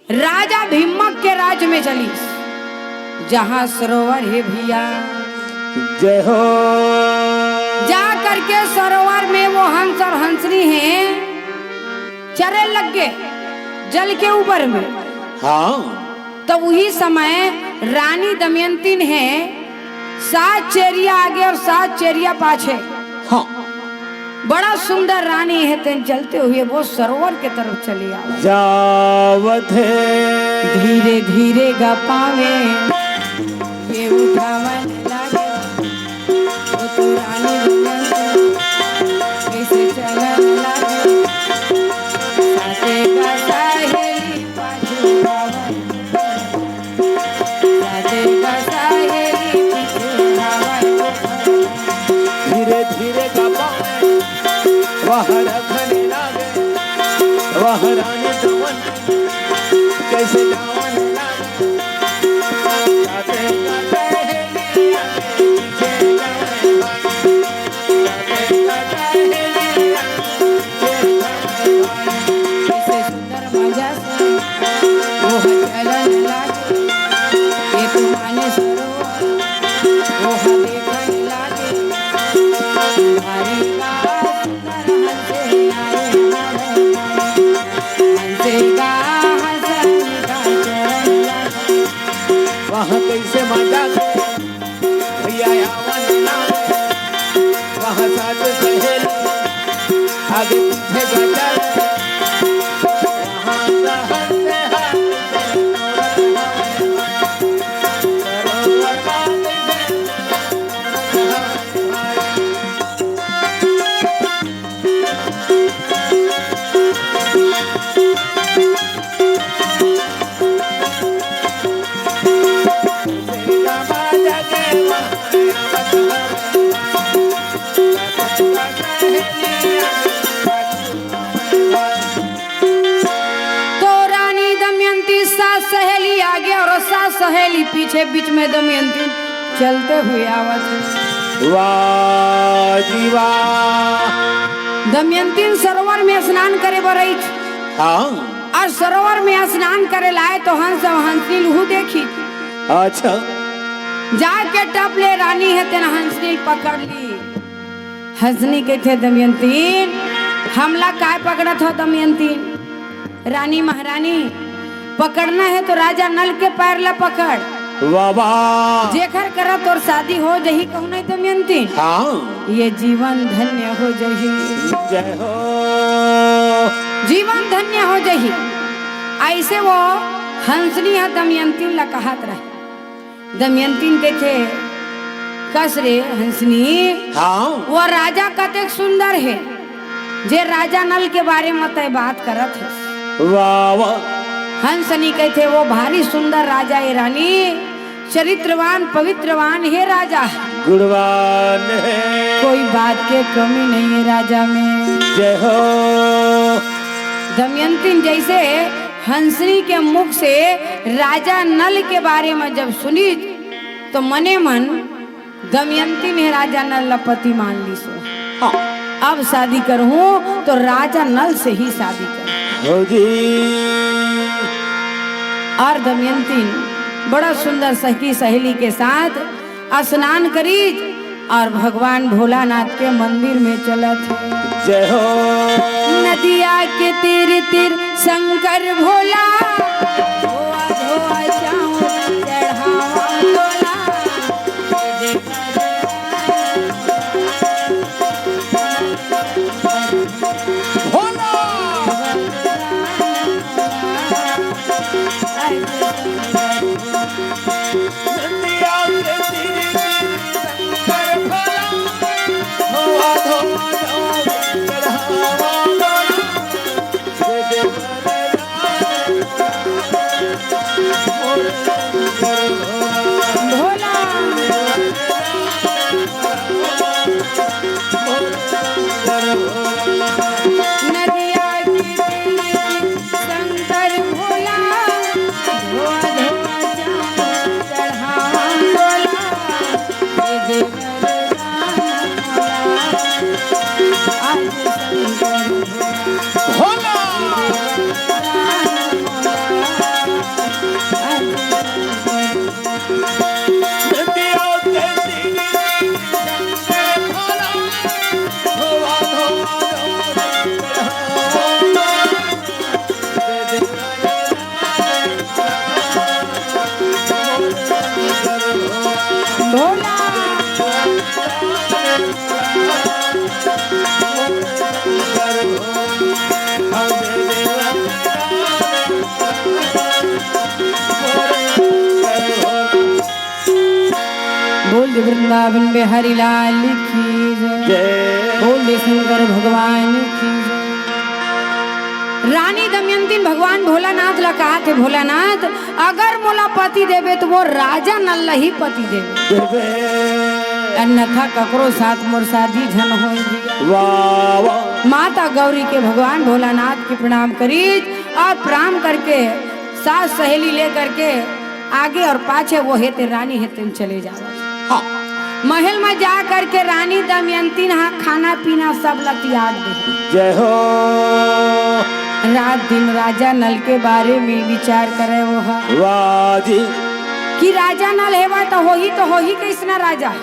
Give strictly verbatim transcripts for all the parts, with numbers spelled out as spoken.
राजा भीमक के राज में चलिस, जहाँ सरोवर हे भैया। जय हो। जा करके सरोवर में वो हंस और हंसनी हे, चरे लग गे जल के ऊपर में। हाँ। तब उही समय रानी दमयंती हे सात चेरिया आगे और सात चेरिया पाछे। हाँ। बड़ा सुंदर रानी हे, तेन चलते हुए वो सरोवर के तरफ चली आवत। जावत हे। धीरे धीरे गा पाँवे ये उठावन लागे, वो तो रानी दमयंती कइसे चलन लागे। साथे गा सहेली पाछू आवत। धीरे धीरे गा पाँवे, वह रखने लागे, वह रानी दमन कइसे जावन लागे। कइसे सुंदर मजा से वो चलन लागे, ये तो माने सरोवर, वो देखन लागे। भारी का सुंदर हंसे आए हमारे, हंसे का हंसन का चलन लागे। वहाँ कइसे मजा से भैया आवन ना, वहाँ साथ सहेली आगे पीछे गजल। तो रानी दमयंती सात सहेली आगे और सात सहेली पीछे, बीच में दमयंती चलते हुए आवत हे। वाह जी वाह। दमयंती सरोवर में स्नान करे बर आइच। हाँ। और सरोवर में स्नान करे लाए तो हंस और हंसनी लहू देखी। अच्छा। जाके टप ले रानी हे तेन हंसनी पकड़ ली। हंसनी कहिथे, दमयंती, हमला काय पकड़त हो दमयंती? रानी महारानी, पकड़ना हे तो राजा नल के पैर ला पकड़। वाह, वाह। जेखर करा तोर शादी हो जही, कहूँ नहीं दमयंती। हाँ। ये जीवन धन्य हो जही। जय हो। जीवन धन्य हो जही। अइसे वो हंसनी ह दमयंती ला कहत रहे। दमयंती कहिथे, कस रे हंसनी, हाँ। वो राजा कतेक सुंदर हे, जे राजा नल के बारे म तय बात करत हे। वाह, वाह। हंसनी कहिथे, वो भारी सुंदर राजा हे रानी, चरित्रवान, पवित्रवान हे राजा। गुणवान हे। कोई बात के कमी नहीं हे राजा में। जय हो। दमयंती जइसे हंसनी के मुख से राजा नल के बारे म जब सुनिस, तो मने मन दमयंती ह राजा नल ला पति मान लिस। हाँ। अब शादी करहूँ तो राजा नल से ही शादी करहूँ। हो जी। और दमयंती बड़ा सुंदर सखी सहेली के साथ स्नान करिस और भगवान भोलानाथ के मंदिर में चलत हे। जय हो। नदिया के तीर तीर शंकर भोला, धोआ धोआ चाउर चढ़ावा तोला। भोला। भोला। नदिया के तीर शंकर भोला, धोआ धोआ चाउर चढ़ावा तोला। हे देव वरदान मोला, आज शंकर भोला। भोला। हे देव वरदान मोला, वृंदावन बिहारी लाल की जय। जय। बोल दे शंकर भगवान की जय। रानी दमयंती भगवान भोलानाथ ला कहा थे, "भोलानाथ, अगर मोला पति देबे तो वो राजा नल ला ही पति देबे, देबे। अन्यथा ककरो साथ मोर शादी झन होई।" वाह, वाह। माता गौरी के भगवान भोलानाथ के प्रणाम करीज और प्रणाम करके सास सहेली लेकर के आगे और पाछे वो हे ते रानी हे ते चले जावत। हाँ। महल में जा करके रानी दमयंती ने हा खाना पीना सब ला त्याग दे। जय हो। रात दिन राजा नल के बारे में विचार करे वो हा। वाह जी। कि राजा नल हेवा तो होही, तो होही कैसना राजा?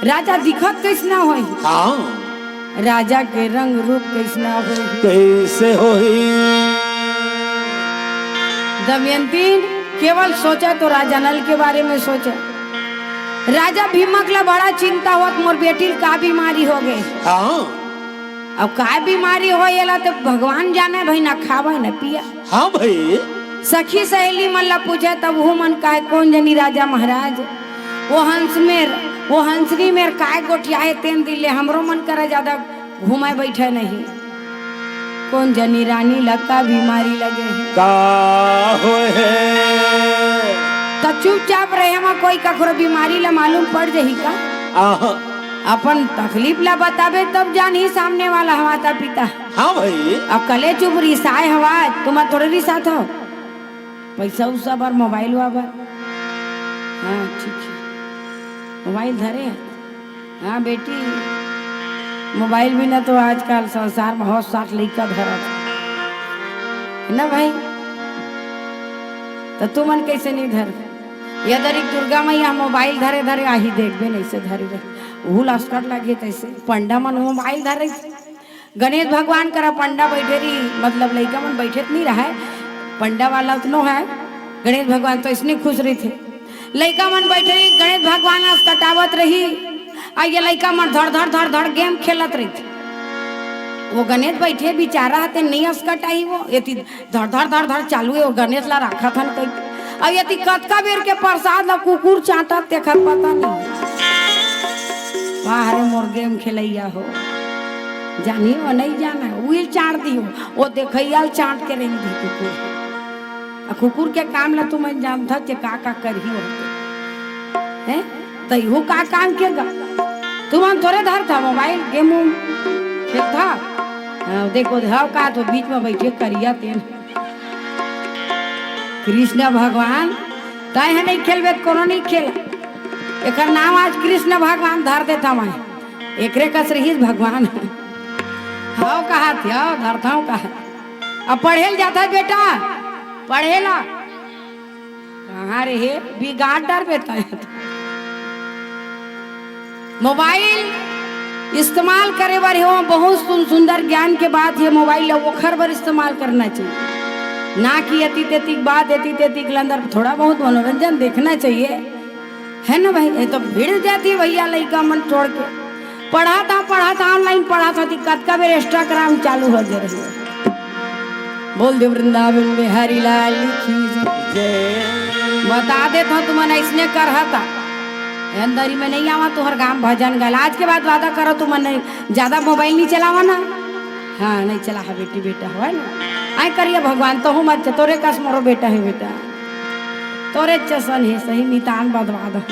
राजा दिखत कैसना होही? हाँ। राजा के रंग रूप कैसना होही? कैसे होही? दमयंती केवल सोचा तो राजा नल के बारे में सोचा। राजा भीमक ला बड़ा चिंता होत, "मोर बेटी ल का बीमारी हो गए?" हाँ। अब का बीमारी हो, एला तो भगवान जाने भाई, ना खावे ना पिया। हाँ भाई। सखी सहेली मन ला पूछे, तब वो मन कहे, "कौन जनी राजा महाराज, वो हंस मेर, वो हंसनी मेर काय गोठियाए तेन दिले, हमरो मन करा ज्यादा घूमे बैठे नहीं। कौन जनी रानी ला का बीमारी लगे है?" का होए है? त चुपचाप रहे, मा कोई ककरो बीमारी ला मालूम पड़ जही का? आहा। अपन तकलीफ ला बताबे तब जानही सामने वाला ह माता पिता। हाँ भाई। अब कले चुप रिसाए हवा, तुम थोड़े रिसात हो। पैसा उसा बर, मोबाइल वा बर। हाँ, ठीक है। मोबाइल धरे है। हाँ बेटी, मोबाइल बिना तो आजकल संसार में हौ साठ लइका धरत है ना भाई? तो तुमन कैसे नहीं धर? ये दरी दुर्गा मैया मोबाइल धरे धरे आही, देखबे नहीं से धरे रहे। उहू लस्कट लगे तैसे पंडा मन मोबाइल धरे। गणेश भगवान करा पंडा बैठे रही, मतलब लइका मन बैठे त नहीं रहे, पंडा वाला उतनो है। गणेश भगवान तो इसने खुश रही थे, लइका मन बैठे रही, गणेश भगवान अस कटावत रही, आ ये लइका मन धड़ धड़ धड़ धड़ गेम खेलत रही थे। वो गणेश बैठे बिचारा हते नहीं अस कटाई, वो एती धड़ धड़ धड़ धड़ चालू है, वो गणेश ला राखत हन कई। अब यदि कतका बेर के प्रसाद ला कुकुर चाटत तेखर पता नहीं। वाह रे मोर गेम खेलैया हो, जानी हो नहीं जाना, उही चाट दी हो, वो देखैया ल चाट के रेंग दी कुकुर। आ कुकुर के काम ला तुमन जानत हो के का का करही हो। हैं? तैहू का काम के गा? तुमन थोड़े धरत हो मोबाइल, गेम उम खेलत हो? हाँ, देखो, धाव का तो बीच में बैठे करिया तेन। कृष्ण भगवान, तय है नहीं खेलबे त कोनो नहीं खेल। एकर नाम आज कृष्ण भगवान धर देता मैं। एकरे कस रहीस भगवान। हाव कहा थे, हाव धरता हूँ कहा। अब पढ़े ल जाता है बेटा, पढ़े ला। कहाँ रे हे, बिगाड़ डर बेटा है। मोबाइल इस्तेमाल करे बर हे, ओमा बहुत सुन-, सुंदर ज्ञान के बात हे। मोबाइल ला ओखर बर इस्तेमाल करना चाहिए, ना कि एती तेती के बात, एती तेती के लंदर। थोड़ा बहुत मनोरंजन देखना चाहिए, है ना भाई? ये तो भिड़ जाती भैया लइका मन छोड़ के। पढ़ा था, पढ़ा था, online पढ़ा था, कतका बेर Instagram चालू हो जाए रही। बोल दे वृंदावन बिहारी लाल की जय। जय। बता देत हूँ, तुमन अइसने करहा ता। अंदरी में नहीं आवा तुहर गाम भजन गल। आज के बाद वादा करो, तुमन नहीं, ज्यादा मोबाइल नहीं चलावा ना। हाँ, नहीं चला है बेटी, बेटा हो, है ना? आय करिए भगवान, तो हूँ मत, तोरे कस मोरो बेटा है बेटा। तोरे चसन है सही, मितान बदवा दो।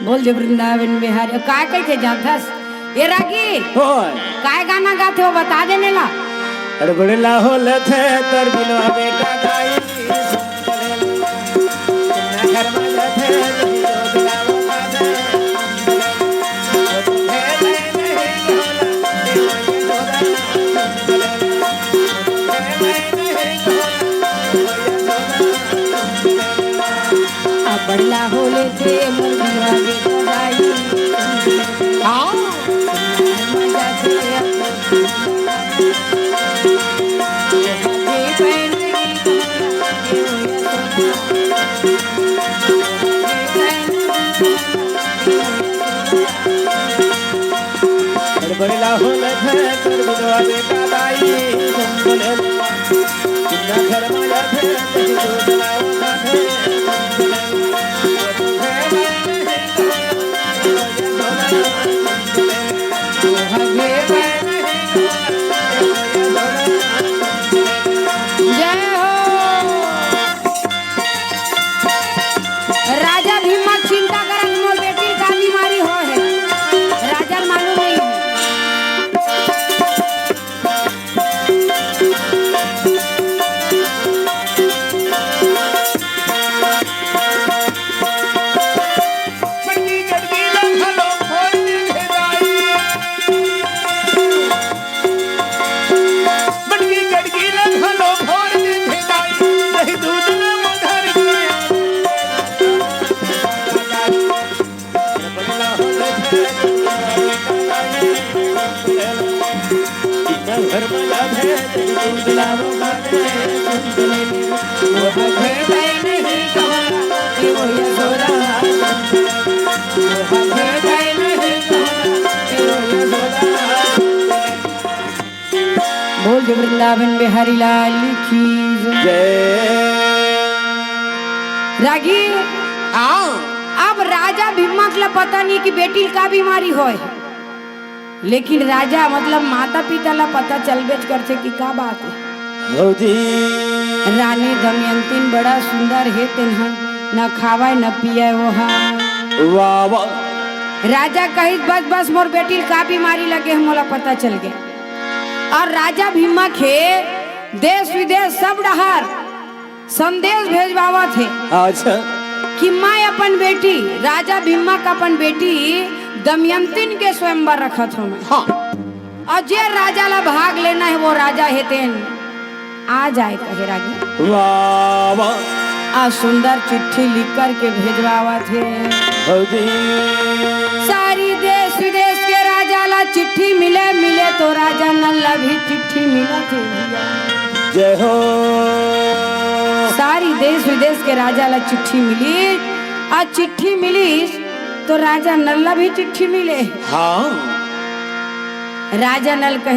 बोल दे वृंदावन बिहारी। काय कहिथे जानथस? ए रागी, होय। काय गाना गाथे हो, बता दे ने ला। अरे बड़े लाहौल थे तर बिनवा बेटा दाई। घर में थे अब्बड़ लाहौल थे मोर बिनवा बेटा दाई। हाँ। बड़े लाहौल थे कर बिनवा बेटा दाई। घर में थे। बोल दे वृंदावन बिहारी लाल की जय। जय। रागी, हाँ। अब राजा भीमक ला पता नहीं कि बेटी ल का बीमारी होय, लेकिन राजा मतलब माता पिता ला पता चलबेच करथे कि का बात है। हौदी। रानी दमयंतीन बड़ा सुंदर हे, तेन ह न खावय न पियय वो ह। वाह, वाह। राजा कहिस, "बस, बस, मोर बेटी ल का बीमारी लगे हे, मोला पता चल गे।" और राजा भीमक हे देश विदेश सब डहर संदेश भेजवावत हे। अच्छा। कि मैं अपन बेटी, राजा भीमक अपन बेटी दमयंतीन के स्वयंवर रखत हूँ मैं। हाँ। और जे राजा ला भाग लेना है, वो राजा हे तेन आ जाए, कहे रागी। वाह, वाह। आ सुंदर चिट्ठी लिख करके भेजवावत हे। हौदी। सारी देश विदेश के राजा ला चिट्ठी मिले, मिले तो राजा नल ला भी चिट्ठी मिलत हे भैया। जय हो। सारी देश विदेश के राजा ला चिट्ठी मिली, आ चिट्ठी मिली तो राजा नल ला भी चिट्ठी मिले। हाँ। राजा नल कहे,